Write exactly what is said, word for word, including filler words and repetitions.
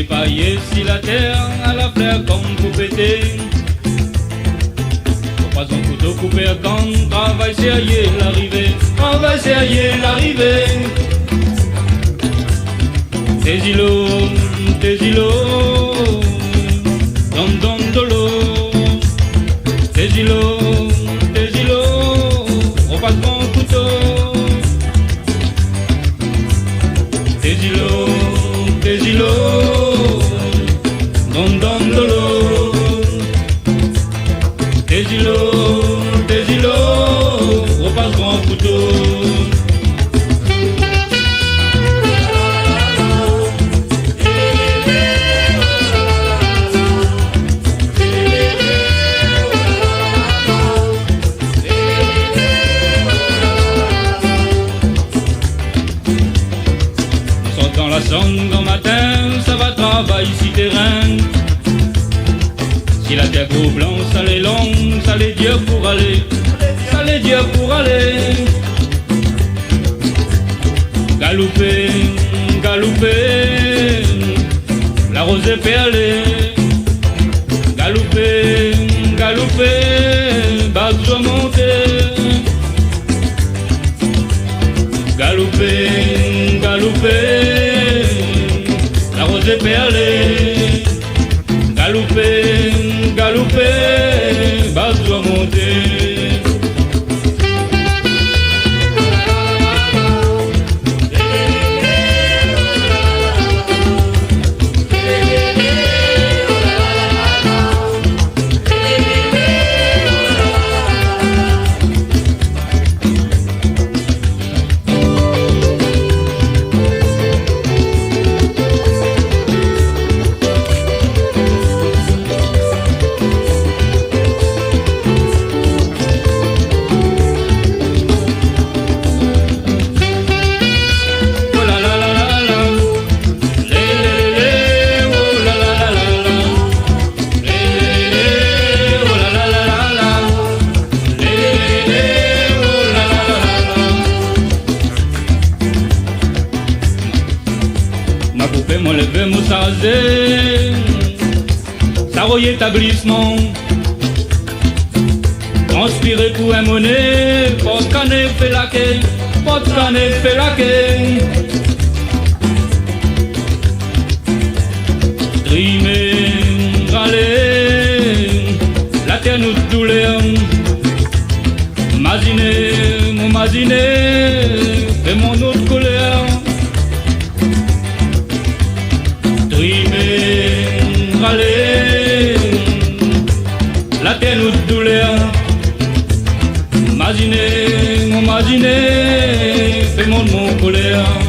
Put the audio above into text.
Payé si la tèr, a la flèr konm pou pété. Fo pa zan kouto koupé kan, travay sérié larivé, travay sérié larivé. Té zilo, té zilo, donn, donn dolo. Té zilo, té zilo, fo pa zan kouto. Té zilo, té zilo, donn, donn dolo. Té zilo, té zilo, fo pa zan kouto. Nou sort dan la sonn gran matin, sava travay si térin. Si la tèr gro blan, sa lé lon, sa lé dir pou alé, sa lé dir pou alé. Galoupé, galoupé, la rozé pé alé. Galoupé, galoupé, baz doi monté. Galoupé, galoupé, la rozé pé alé. Galoupé, galoupé, baz doi monté. Ma koupé, mon lévé, mon sazé, sa roy établisman. Transpiré pou in moné, port kané fé laké, port kané fé laké. Trimé, ralé, la tèr nou doulèr. Maziné, mon maziné, fé mon not kolèr. Trimé, ralé, la tèr nou doulèr. Maziné, mon maziné, fé mon, mon kolèr.